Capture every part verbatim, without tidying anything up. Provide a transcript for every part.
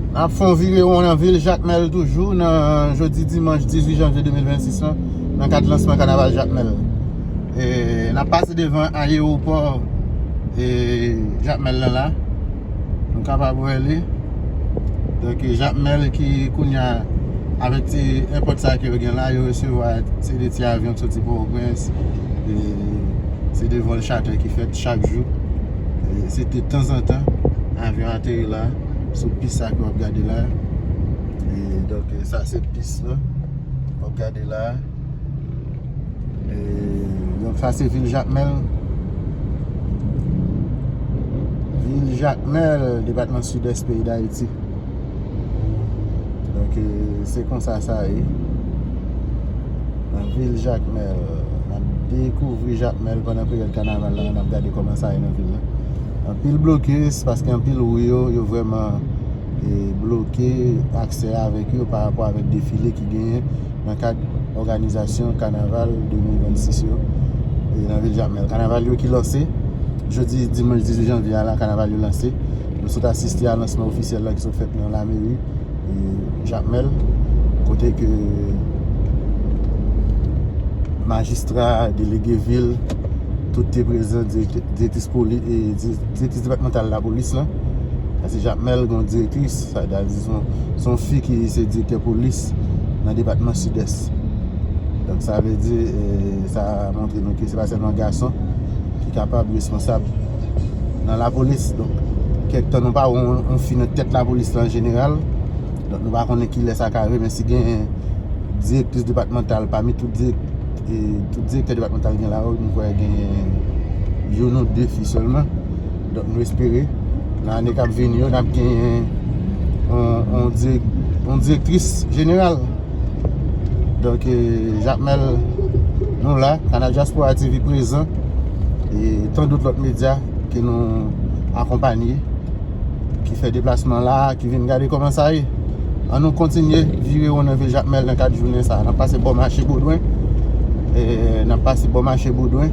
N ap fè yon virewon nan vil Jakmèl toujou nan jodi dimanch dizuit janvye de mil vennsis lan, nan kad lansman kanaval Jakmèl. E, n ap pase devan ayewopò, e, Jakmèl lan la. Nou kapab wè li. Donk, Jakmèl ki kounye a, avèk ti èpòt sa ke yo gen la, yo resevwa se de ti avyon ki soti Pòtoprens. E, se de vòl chatè ki fèt chak jou. E, se de tanzantan avyon ateri la, sou pis sa ke w ap gade la. E, donk, sa se pis lan w ap gade la. E, donk, sa se vil Jakmèl. Vil Jakmèl, depatman Sidès peyi Dayiti. Donk, e, se konsa sa ye. Nan vil Jakmèl, n ap dekouvri Jakmèl pandan peryòd kanaval la, n ap gade kòman sa ye nan vil la. Anpil blokis, paske anpil ri yo, yo vrèman, e, bloke aksè avèk yo pa rapò avèk defile ki genyen nan kad òganizasyon kanaval de mil vennsis yo, e, nan vil Jakmèl. Kanaval yo ki lanse jodi dimanch dizuit janvye a la, kanaval yo lanse. Nou sot asiste a lansman ofisyèl la ki sot fèt nan lameri, e, Jakmèl, kote ke majistra, delege vil, tout te prezan, direktè, direktris poli-, e, di-, direktris depatmantal lapolis lan. Paske Jakmèl gen yon direktris, sa vle di se yon, se yon fi ki se direktè polis nan depatman Sidès. Donk, sa vle di, e, sa montre nou ke se pa sèlman gason ki kapab responsab nan lapolis. Donk, kèk tan nou pa wè yon, yon fi nan tèt lapolis la an jeneral. Donk, nou pa konnen kilè sa ka rive, men si gen direktris depatmantal pami tout dirèk-, e, tout direktè depatmantal gen la, nou kwè gen youn ou de fi sèlman. Donk, nou espere nan ane k ap vini yo, n ap gen yon, yon dirèk-, yon direktris jeneral. Donk, e, Jakmèl, nou la, Kanal Diaspora T V prezan, e tandout lòt medya ke nou akonpanye, ki fè deplasman la, ki vin gade kòman sa ye. An nou kontinye vire won nan vil Jakmèl nan kad jounen sa. N ap pase bò mache Bodwen. E, n ap pase bò mache Bodwen.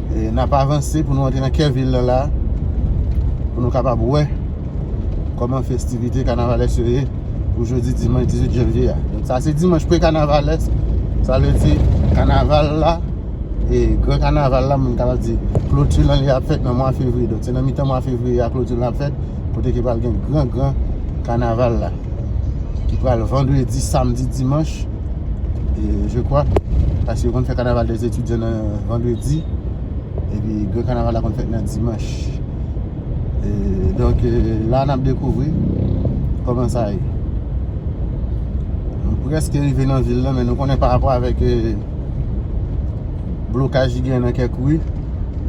E, n ap avanse pou nou antre nan kè vil lan la, pou nou kapab wè kòman festivite kanavalès yo ye pou jodi dimanch dizuit janvye a. Donk, sa se dimanch pre-kanavalès. Sa vle di kanaval la, e, gran kanaval la, moun kapab di kloti lan li ap fèt nan mwa fevriye. Donk, se nan mitan mwa fevriye a kloti lan ap fèt, kote ki pral gen gran, gran kanaval la, ki pral vandredi, samdi, dimanch, e, je kwa, paske yo konn fè kanaval dèzetidyan nan vandredi, epi gran kanaval la konn fèt nan dimanch. E, donk, e, la n ap dekouvri kòman sa ye. Nou prèske rive nan vil lan, men nou konnen pa rapò avèk, e, blokaj ki gen nan kèk ri,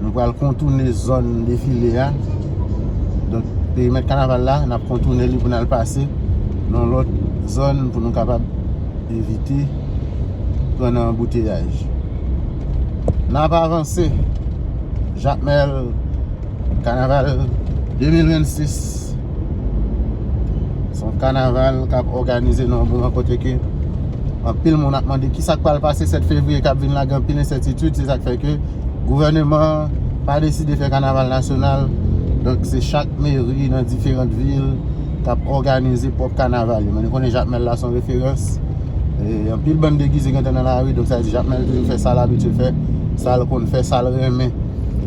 nou pral kontoune zòn defile a. Donk, perimèt kanaval la, n ap kontoune li pou n al pase nan lòt zòn pou nou kapab evite pran nan anbouteyaj. N ap avanse. Jakmèl, kanaval de mil vennsis. Se yon kanaval k ap òganize nan yon moman kote ke anpil moun ap mande kisa k pral pase sèt fevriye k ap vin la, gen anpil ensètitid. Se sa k fè ke gouvèneman an pa deside fè kanaval nasyonal. Donk, se chak meri nan diferan vil k ap òganize pwòp kanaval yo. Men nou konnen Jakmèl la se yon referans. E, anpil bann degize gentan nan lari, donk sa vle di Jakmèl toujou fè sa l abitye fè, sa l konn fè, sa l renmen.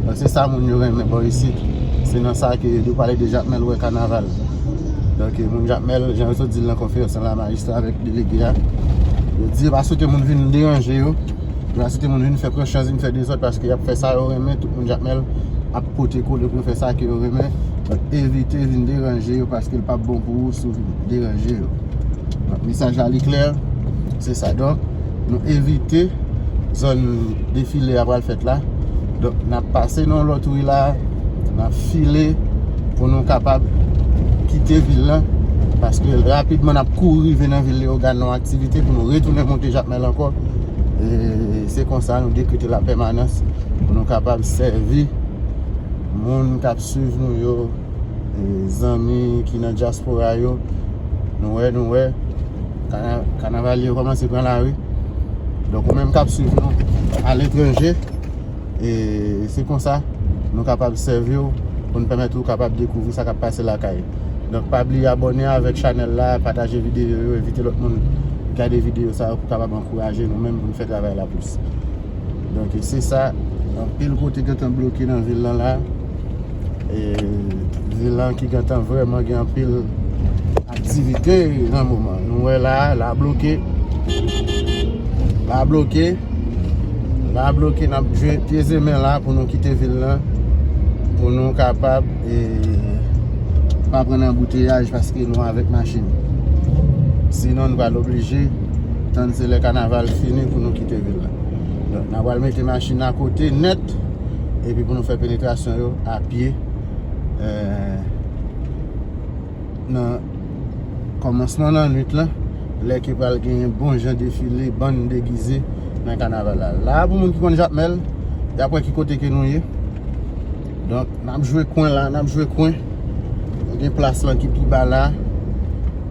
Donk, se sa moun yo renmen bò isit. Se nan sa ke yo pale de Jakmèl, wè kanaval. Donk, moun Jakmèl, jan yo sot di l nan konferans lan la, majistra avèk delege a, yo di yo pa swete moun vin deranje yo. Yo pa swete moun vin fè pran chans, vin fè dezòd, paske y ap fè sa yo renmen. Tout moun Jakmèl ap pote kole pou yo fè sa ke yo renmen. Donk, evite vin deranje yo, paske l p ap bon pou ou si w vin deranje yo. Donk, mesaj la, li klè. Se sa. Donk, nou evite zòn defile a pral fèt la. Donk, n ap pase nan yon lòt ri la, n ap file pou nou kapab kite vil lan, paske rapidman n ap kouri rive nan vil Leyogàn nan yon aktivite pou nou retounen monte Jakmèl ankò. E se konsa nou dekrete lapèmanans pou nou kapab sèvi moun k ap swiv nou yo, e, zanmi ki nan dyaspora yo. Nou wè, nou wè, kana-, kanavalye yo kòmanse pran lari. Donk, ou menm k ap swiv nou aletranje, e se konsa nou kapab sèvi w pou n pèmèt ou kapab dekouvri sa k ap pase lakay. Donk, pa bliye abòne avèk chanèl la, pataje videyo yo, envite lòt moun gade videyo sa yo pou kapab ankouraje nou menm pou n fè travay la plis. Donk, se sa, anpil kote gentan bloke nan vil lan la. E vil lan ki gentan vrèman gen anpil aktivite nan moman. Nou wè la, la bloke. La bloke. La bloke, n ap jwe pye zemen la pou nou kite vil lan. Pou nou kapab, e, pa pran anbouteyaj paske nou avèk machin. Sinon, nou pral oblije tann se lè kanaval fini pou nou kite vil lan. Donk, n a pral mete machin akote nèt. Epi pou nou fè penetrasyon yo a pye, eh, nan kòmansman lannwit lan, lè ke pral gen bon jan defile bann degize nan kanaval la. La, pou moun ki konn Jakmèl, y ap wè ki kote ke nou ye. Donk, n ap jwe kwen la, n ap jwe kwen. Nou gen plas lan ki pi ba la.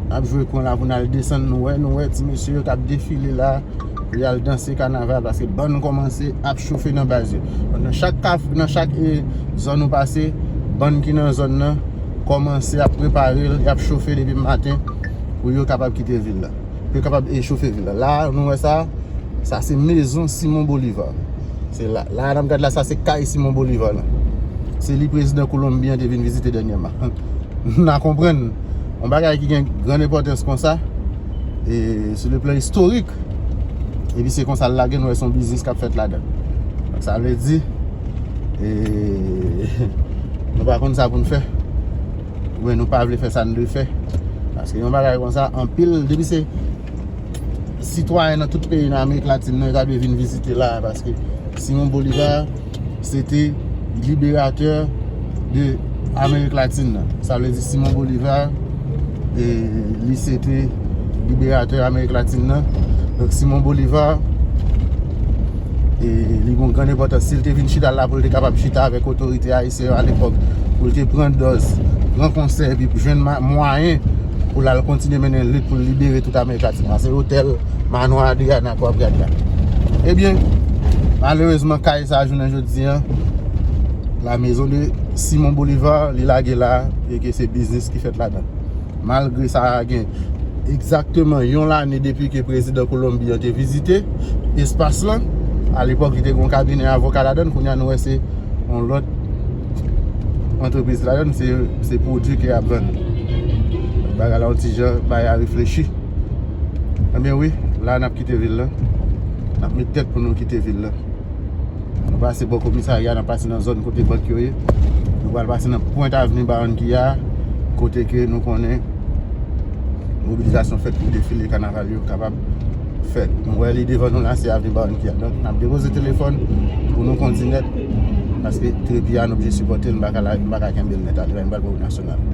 N ap jwe kwen la pou n al desann, nou wè, nou wè ti mesye yo k ap defile la. Pou y al danse kanaval, paske bann kòmanse ap chofe nan baz yo. Nan chak kaf, nan chak, e, zòn ou pase, bann ki nan zòn nan kòmanse ap prepare l, y ap chofe depi maten pou yo kapab kite vil la. Pou yo kapab, e, chofe vil la. La, nou wè sa, sa se mezon Simon Bolivar. Se la, la n ap gad la, sa se kay Simon Bolivar la. Se li prezidan Kolonbi an te vin vizite dènyèman. N a konprann yon bagay ki gen grann enpòtans konsa, e sou le plan istorik, epi se konsa l lage, nou wè se yon biznis k ap fèt ladan. Donk, sa vle di, e, nou pa konn sa pou n fè, oubyen nou pa vle fè sa n dwe fè. Paske yon bagay konsa, anpil, depi se sitwayen nan tout peyi nan Amerik Latin nan, yo ta dwe vin vizite la, paske Simon Bolivar, se te liberatè de Amerik Latin nan. Sa vle di Simon Bolivar, e, li se te liberatè Amerik Latin nan. Donk, Simon Bolivar, e, li gon grann enpòtans. Si l te vin chita la pou l te kapab chita avèk otorite ayisyen yo alepòk, pou l te pran dòz, pran konsèy, epi jwenn ma-, mwayen pou l al kontinye mennen lit pou l libere tout Amerik Latin nan. Se otèl Manwa Adriana ke w ap gad la. Ebyen, malerezman, kay sa a, jounen jodi a, la maison de Simon Bolivar, li lage la, e ke se biznis ki fèt ladan. Malgre sa gen egzakteman yon lane depi ke prezidan Kolonbi an te vizite espas lan, alepòk, li te gen yon kabinè avoka ladan, kounye a, nou wè se yon lòt antrepriz ladan, se, se pwodui ke y ap vann. Bagay la, yon ti jan, bay a reflechi. Ebyen wi, la n ap kite vil lan. N ap met tèt pou nou kite vil lan. Nou pase bò komisarya, n ap pase nan zòn kote bank yo ye. Nou pral pase nan pwent avni Barranquilla, kote ke nou konnen mobilizasyon fèt pou defile kanaval yo kapab fèt. Nou wè li devan nou la, se avni Barranquilla. Donk, n ap depoze telefòn pou nou kondi nèt, paske trepi a, nou oblije sipòte l, m pa ka la, m pa ka kenbe l nèt ale, m pral pran wout nasyonal.